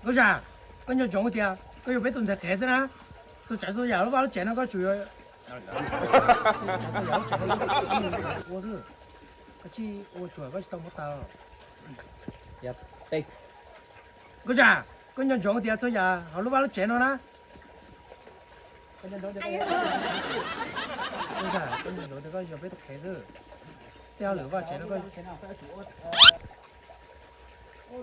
Nkauj Zam, koj nco ntsoov tias koj yog peb tus ntxhais qhev xwb na. Txhua tsav txhua yam lub vaj lub tsev no koj tsum yog ua xwb. Koj tsis ua tsuas koj tsis tau muab tau. Nkauj Zam, koj nco ntsoov tias txhua yam hauv lub vaj lub tsev no na, koj nco ntsoov tias koj yog peb tus qhev xwb. Tej hauj lwm vaj tsev no koj Ua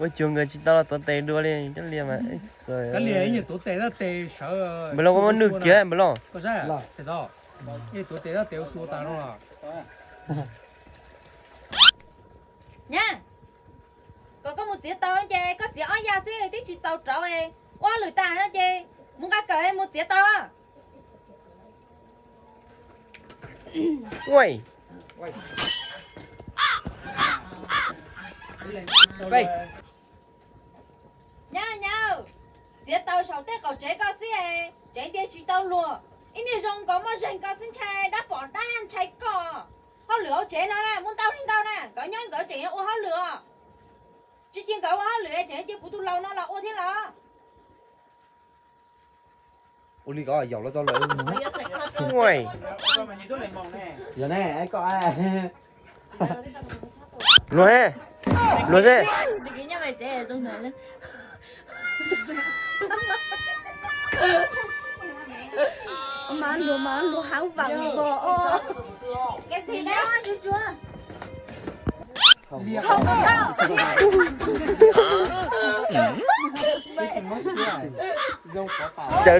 cuag nkawd tsis tau los tuav tes dua li, kab lias mas. Npawg Looj, koj muab nwj kiag npawg Looj. Nyab, kom koj mus txiav taws ces koj txiav ob ya xwb twb tsis txaus rauv, ua hauj lwm tag no ces mus nqa kawm mus txiav taws. Nyab, nyab, txiav taws saum tej qaum tsev koj xwb, tsev ntiag tsis tau luag. Ib niag zoo nkaus muaj zeeg koj xwb ntshai dab pom dab ntshai koj. Hauj lwm hauv tsev no na muaj ntau li ntau na, nkawd nyob nkawd tseem yuav ua hauj lwm os. Tsis cia nkawd ua hauj lwm tseem cia kuv tus laus no los ua thiab los. Ua li ko yaum los tau lawm. Luag ne, koj luag, luag xwb. Mas luag mas luag hauv vam vos os. Cawm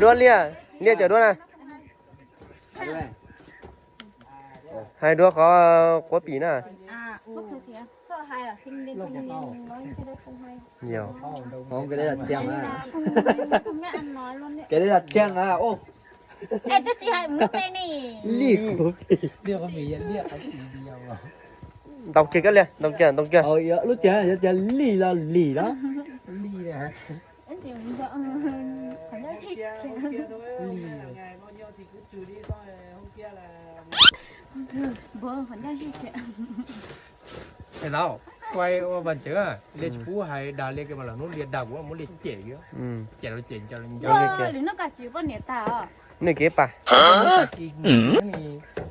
dua Liaj, Liaj cawm dua na. Hais dua qhov quav pim na. Kev li los tseeg na. Li quav pim. Ntaus kiag koj Liaj, ntaus kiag, ntaus kiag. Lub tsev yog tias li los lim los. Thầy giáo, quay ua bàn chữ à? Liaj tsis pub hais dag Liaj kiag mas lwm hnub Liaj dag kuv muab Liaj cem kiag. Cem los cem nco nco. Lwm hnub koj tsis poj niam tag os. Nws kev pas.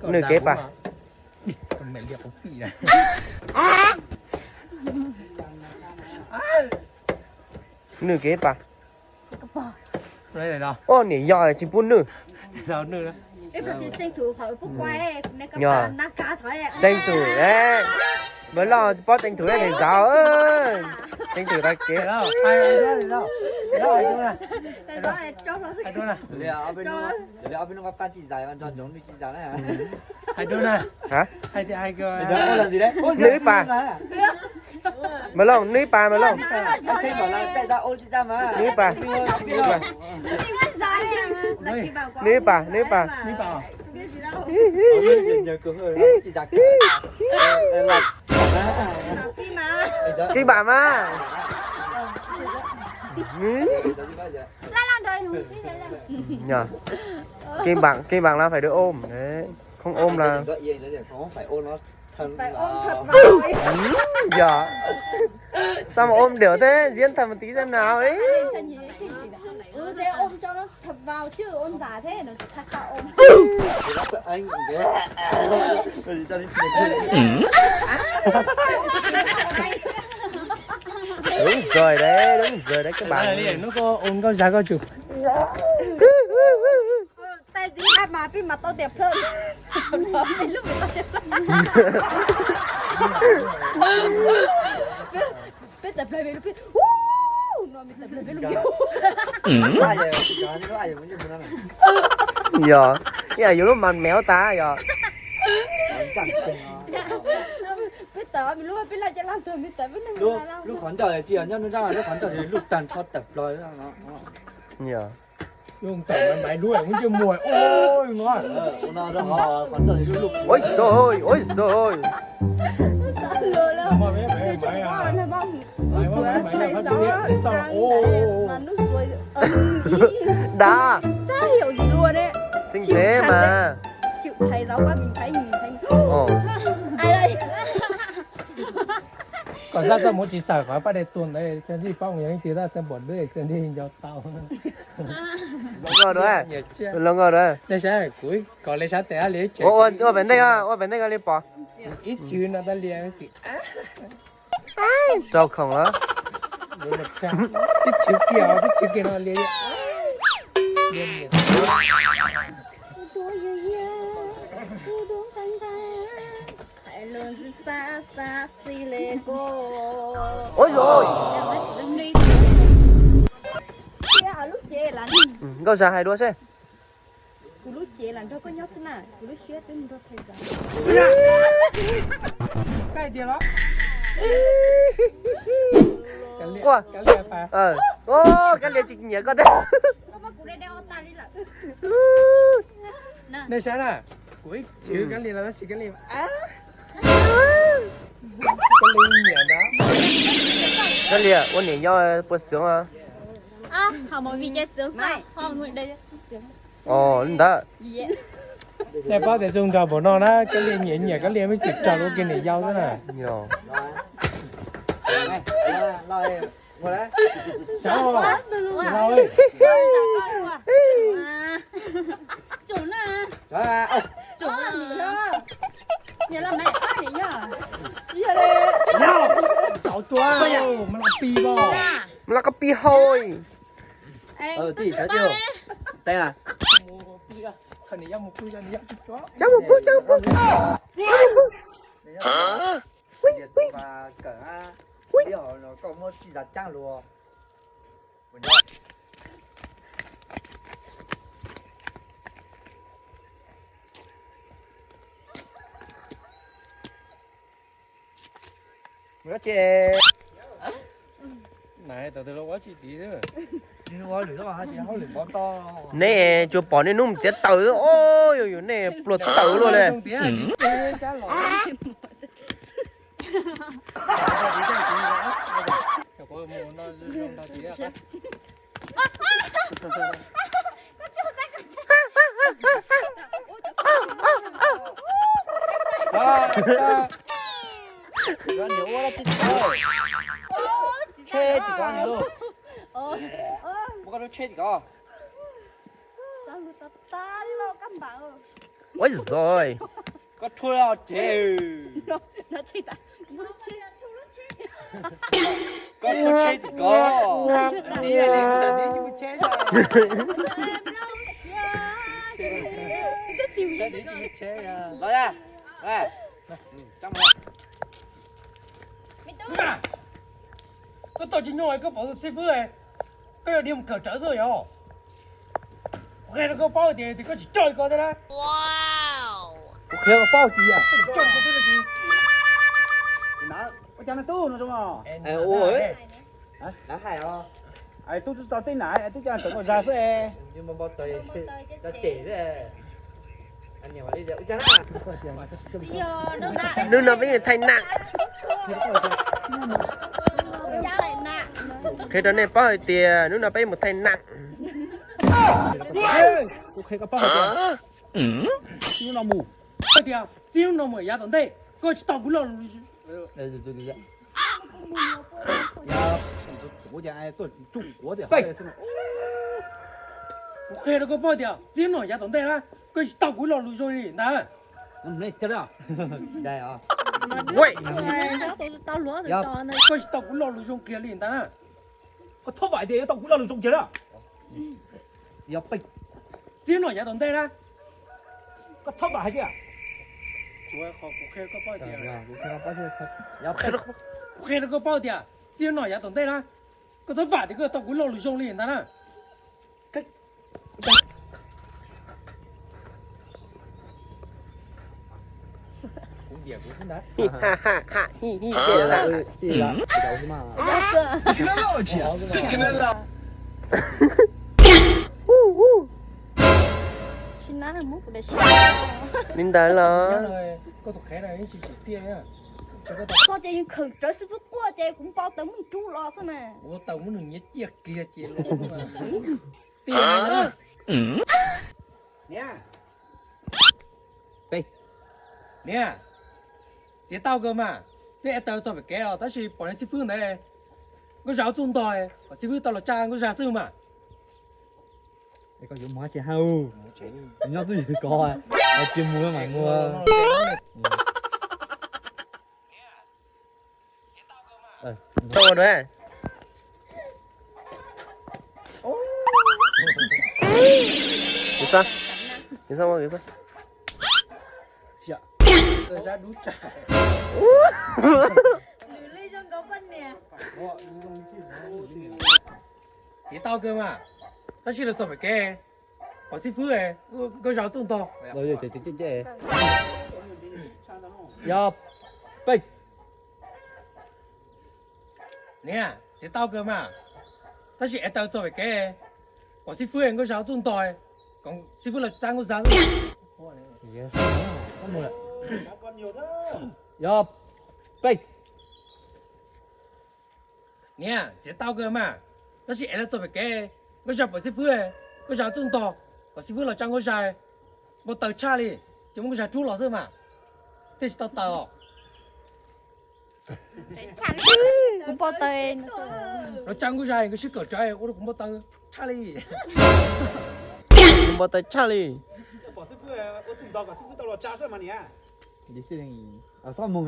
Nws kev pas. Nws kev pas. Ua niam yog tsis pub nws. Tseeb tus, Npawg Loj tsis paub tseeb tus thầy giáo. Tseeb tus tag kev. Hais dua na. Nws ib pas. Npawg Loj, nws ib pas, Npawg Loj. Nws ib pas. Nws ib pas, nws ib pas. Kev pas mas. Kev pas, kev pas là phải được ôm đấy. Không ôm là Giờ sao mà ôm được thế? Diễn thật một tí xem nào ấy. Thật vào chứ ôm giả thế nó chỉ thay ta ôm. Đúng rồi đấy, đúng rồi đấy các bạn. Hnub koj ôm koj zag koj tsum. Tay dính ai mà pib mặt tao tiệp plơ. Pib lub tao tiệp plơ. Peb tiệp plơ peb lub pib. Ú, no peb tiệp plơ peb lub pib. Yog, ib yam yus lub mas mèo tas yog. Peb tiệp peb lub pib laj caj laj tuag peb tiệp peb lub. Lub qhov ncauj tsis yog nyob nub rab, lub qhov ncauj lub tag nrho tiệp plơ. Yog. Ôi giời, ôi giời. Đá. Ntev mas. Chịu thầy giáo, ba mình thấy mình thấy. Ồ. Ai đây? Kom zaj txoj mus tsis xaws qhov paj dej tuag ntawd, xyov ntshe paub mus yog leej twg tab xyov npaum ntuj xyov ntshe nco tau. Los nkauj dua, los nkauj dua. Nej saib kuv kom li sab tes li. Ua pem ntej, ua pem ntej koj li pom. Ib chwv no tab li xwb. Rau khoom lawm. Ib chwv kiag, ib chwv kiag no li. Ua yog. Nkauj Zag hais dua seb. Kuv lub cev lam nrog koj nyob xwb na, kuv lub siab twb mus nrog thais zam. Kab tiag los? Ua, Kab Lia tsis nyiam koj thiab. Nej saib na, kuv ib chwv Kab Lia los tab sis Kab Lia, Kab Lia nyiam ntag. Kab Lia ua niam yau puas xyoov? Os, li ntawd. Nej paub tias zoo nraug npaum no na, Kab Lia nyiam nyiam Kab Lia, meb xim raug ua kiag niam yau xwb na. Tau tsuav, mas laj pis os, mas laj pis hau. Txhob mus pw, txhob mus pw. Neb tsuas pom niaj hnub mus txiav taws, o, yog yus nej pluag taws luaj li. Niam ua dab tsi tsis tau, tsheb tsis tau niam lauj. Muab koj lub tsheb tsis tau. Ua zoj. Koj tshuab tsev. Koj tshuab tsheb tsis tau. Los ya. Koj tau tsis nyuaj koj pom tus xib fwb, koj yog dhia mus kawm rawv xwb yog. Kuv qhia rau koj paub tias koj tsis coj li ko thiab na. Kuv qhia koj paub tias ua cas na tub no zoo os. Ua, na hais os. Tub tsis tau tej na, tub coj rawv nkauj zag xwb. Hnub no peb mus thaij nam. Qhia rau nej paub hais tias hnub no peb mus thaij nam. Kuv qhia koj paub hais tias txij hnub no mus, tias txij hnub no mus yav tom ntej koj tsis tau kuv lo lus. Kuv qhia rau koj paub tias txij hnub no yav tom ntej na, koj tsis tau kuv lo lus zoo li ntag. Koj tsis tau kuv lo lus zoo kiag li ntag na. Koj txhob vam tias yuav tau kuv lo lus zoo kiag na. Txij hnub no yav tom ntej na, koj txhob vam hais tias, kuv qhia rau koj paub tias txij hnub no yav tom ntej na, koj txhob vam tias koj yuav tau kuv lo lus zoo li ntag na. Li ntawd los. Koj ces yeej khawm rawv xwb, xwb quaj ces kuv npau taws muab nws rub los xwb mas. Ua taws muab nws nyiav ciaj kiag ces los. Niam, peb. Niam, txiav tau kawg mas. Peb ev taws txog pem kev los tab sis pom niag xib fwb ntawd, nkauj zag ua txuj ntog, kom xib fwb tau los tsa nkauj zag xwb mas. Koj yuav mus tsev hauj, nyob twj ywm ko, tsis mus mas mus. Txiav tau kawg mas, tab sis los txog pem kev, pom xib fwb, nkauj zag ua txuj ntog. Yog peb. Niam, txiav tau kawg mas, tab sis ev taws txog pem kev, pom xib fwb, nkauj zag ua txuj ntog, kom xib fwb los tsa nkauj zag xwb. Yog peb. Niam, txiav tau kawg mas, tab sis ev lawv txog pem kev, nkauj zag pom xib fwb, nkauj zag ua txuj ntog, kom xib fwb los tsa nkauj zag. Npau taws tshaj li, ces muab nkauj zag rub los xwb mas, thiaj tsis tau taws os. Kuv npau taws, los tsa nkauj zag nkawd sib kawm tsawv ua rau kuv npau taws tshaj li. Kuv npau taws tshaj li. Xob mus.